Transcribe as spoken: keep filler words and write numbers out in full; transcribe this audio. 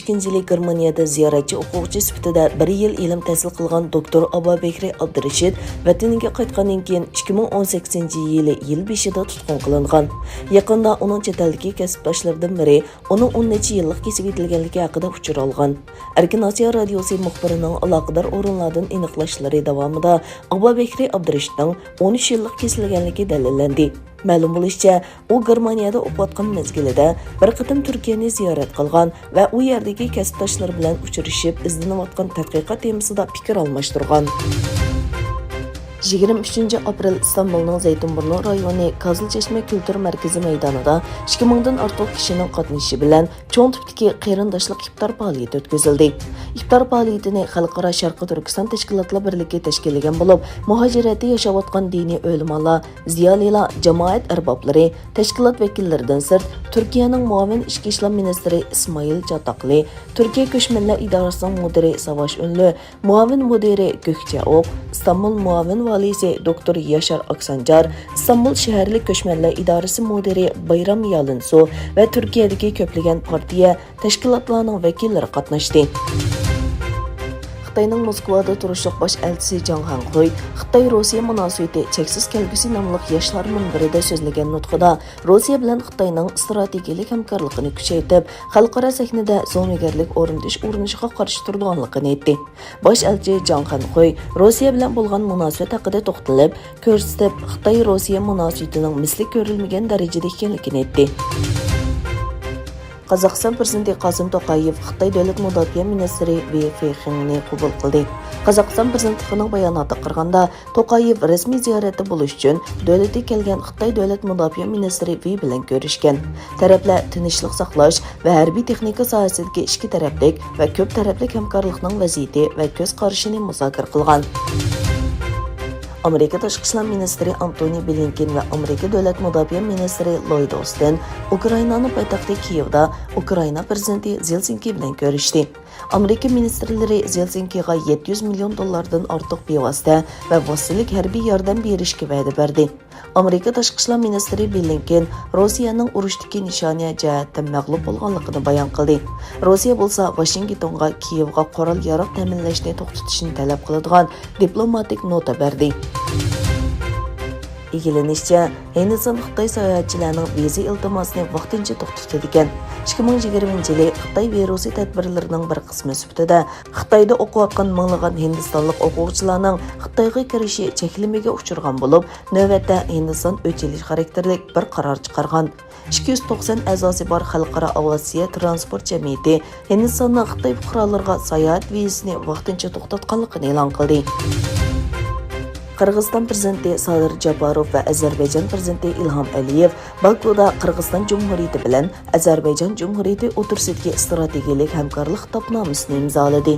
ئىككىنچى يىلى گېرمانىيەدە زىيارەتچى ئوقۇغۇچى سۈپىتىدە بىر يىل ئىلىم تەھسىل قىلغان دوكتور ئابابەكرى ئابدۇرېشىت ۋەتىنىگە قايتقاندىن كېيىن، ئىككى مىڭ ئون سەككىزىنچى يىلى يىل بېشىدا تۇتقۇن قىلىنغان. يېقىندا ئۇنىڭ چەت ئەلدىكى كەسىپداشلىرىدىن بىرى ئۇنىڭ ئون نەچچە يىللىق كېسىۋېتىلگەنلىكى ھەققىدە ئۇچۇر ئالغان. ئەركىن ئاسىيا رادىيوسى مۇخبىرىنىڭ ئالاقىدار ئورۇنلاردىن ئېنىقلاشلىرى داۋامىدا ئابابەكرى ئابدۇرېشىتنىڭ ئون ئۈچ يىللىق كېسىلگەنلىكى دەلىللەندى. مەلۇم بولۇشىچە، ئۇ گېرمانىيەدە ئوقۇۋاتقان مەزگىلىدە بىر قېتىم تۈركىيەنى زىيارەت قىلغان ۋە ئۇ يەردىكى كەسىپداشلىرى بىلەن ئۇچرىشىپ، ئىزدىنىۋاتقان تەتقىقات تېمىسىدا پىكىر ئالماشتۇرغان. يىگىرمە ئۈچىنچى ئاپرېل ئىستانبۇلنىڭ زەيتۇنبۇرنۇ رايونى كازىلچەشمە كۈلتۈر مەركىزى مەيدانىدا ئىككى مىڭدىن ئارتۇق كىشىنىڭ قاتنىشىشى بىلەن چوڭ تىپتىكى قېرىنداشلىق ئىپتار پائالىيىتى ئۆتكۈزۈلدى. ئىپتار پائالىيىتىنى خەلقئارا شەرقىي تۈركىستان تەشكىلاتلار بىرلىكى تەشكىللىگەن بولۇپ، مۇھاجىرەتتە ياشاۋاتقان دىنىي ئۆلىمالار، زىيالىيلار، جامائەت ئەربابلىرى، تەشكىلات ۋەكىللىرىدىن سىرت، تۈركىيەنىڭ مۇئاۋىن ئىچكى ئىشلار مىنىستىرى ئىسمائىل چاتاقلى، تۈركىيە كۆچمەنلەر ئىدارىسىنىڭ مۇدىرى ساۋاش ئۈنلۈ، مۇئاۋىن مۇدىرى گۆكچە ئوق، ئىستانبۇل مۇئاۋىن ۋالىيسى دوكتور ياشار ئاكسانجار، ئىستانبۇل شەھەرلىك كۆچمەنلەر ئىدارىسى مۇدىرى بايرام يالىنسۇ ۋە تۈركىيەدىكى كۆپلىگەن پارتىيە، تەشكىلاتلارنىڭ ۋەكىللىرى قاتناشتى. خىتاينىڭ موسكۋادا تۇرۇشلۇق باش ئەلچىسى جاڭ خەنخۇي خىتاي-روسىيە مۇناسىۋىتى چەكسىز كەلگۈسى ناملىق ياشلار مۇنبىرىدە سۆزلىگەن نۇتقىدا، روسىيە بىلەن خىتاينىڭ ئىستراتېگىيەلىك ھەمكارلىقىنى كۈچەيتىپ، خەلقئارا سەھنىدە زومىگەرلىك ئورنىتىش ئۇرۇنۇشىغا قارشى تۇرىدىغانلىقىنى ئېيتتى. باش ئەلچى جاڭ خەنخۇي روسىيە بىلەن بولغان مۇناسىۋەت ھەققىدە توختىلىپ كۆرسىتىپ، خىتاي-روسىيە مۇناسىۋىتىنىڭ مىسلى كۆرۈلمىگەن دەرىجىدە ئىكەنلىكىنى ئېيتتى. قازاقىستان پىرېزىدېنتى قاسىم توقايېۋ خىتاي دۆلەت مۇداپىئە مىنىستىرى ۋېي فېخېڭنى قوبۇل قىلدى. قازاقىستان پىرېزىدېنتلىقىنىڭ باياناتىغا قارىغاندا، توقايېۋ رەسمىي زىيارەتتە بولۇش ئۈچۈن دۆلىتىگە كەلگەن خىتاي دۆلەت مۇداپىئە مىنىستىرى ۋېي بىلەن كۆرۈشكەن. تەرەپلەر تىنچلىق ساقلاش ۋە ھەربىي تېخنىكا ساھەسىدىكى ئىككى تەرەپلىك ۋە كۆپ تەرەپلىك ھەمكارلىقنىڭ ۋەزىيىتى ۋە كۆز قارىشىنى مۇزاكىرە قىلغان. ئامېرىكا تاشقى ئىشلار مىنىستىرى ئانتونى بلىنكېن ۋە ئامېرىكا دۆلەت مۇداپىئە مىنىستىرى لويد ئوستىن ئۇكرائىنانىڭ پايتەختى كىيېۋدا ئۇكرائىنا پىرېزىدېنتى زېلېنسكىي بىلەن كۆرۈشتى. ئامېرىكا مىنىستىرلىرى زېلېنسكىيغا يەتتە يۈز مىليون دوللاردىن ئارتۇق بىۋاسىتە ۋە ۋاسىتىلىك ھەربىي ياردەم بېرىشكە ۋەدە بەردى. ئامېرىكا تاشقى ئىشلار مىنىستىرى بلىنكېن روسىيەنىڭ ئۇرۇشتىكى نىشانىيە جەھەتتە مەغلۇپ بولغانلىقىنى بايان قىلدى. روسىيە بولسا ۋاشىنگتونغا كىيېۋغا قورال-ياراغ تەمىنلەشنى توختىتىشنى تەلەپ قىلىدىغان دىپلوماتىك نوتا بەردى. ئىگىلىنىشىچە، ھىندىستان خىتاي ساياھەتچىلەرنىڭ ۋىزا ئىلتىماسىنى ۋاقتىنچە توختىتىدىكەن. ئىككى مىڭ يىگىرمىنچى يىلى خىتاي ۋىرۇسى تەدبىرلىرىنىڭ بىر قىسمى سۈپىتىدە خىتايدا ئوقۇۋاتقان مىڭلىغان ھىندىستانلىق ئوقۇغۇچىلارنىڭ خىتايغا كىرىشى چەكلىمىگە ئۇچرىغان بولۇپ، نۆۋەتتە ھىندىستان ئۆچ ئېلىش خاراكتېرلىك بىر قارار چىقارغان. ئىككى يۈز توقسان ئەزاسى بار خەلقئارا ئاۋىئاتسىيە تىرانسپورت جەمئىيىتى ھىندىستاننىڭ خىتاي پۇقرالىرىغا ساياھەت ۋىزىسىنى ۋاقتىنچە توختاتقانلىقىنى ئېلان قىلدى. قىرغىزىستان پىرېزىدېنتى سادىر جاپاروف ۋە ئەزەربەيجان پىرېزىدېنتى ئىلھام ئەلىيېۋ باكۇدا قىرغىزىستان جۇمھۇرىيىتى بىلەن ئەزەربەيجان جۇمھۇرىيىتى ئوتتۇرىسىدىكى ئىستراتېگىيەلىك ھەمكارلىق خىتابنامىسىنى ئىمزالىدى.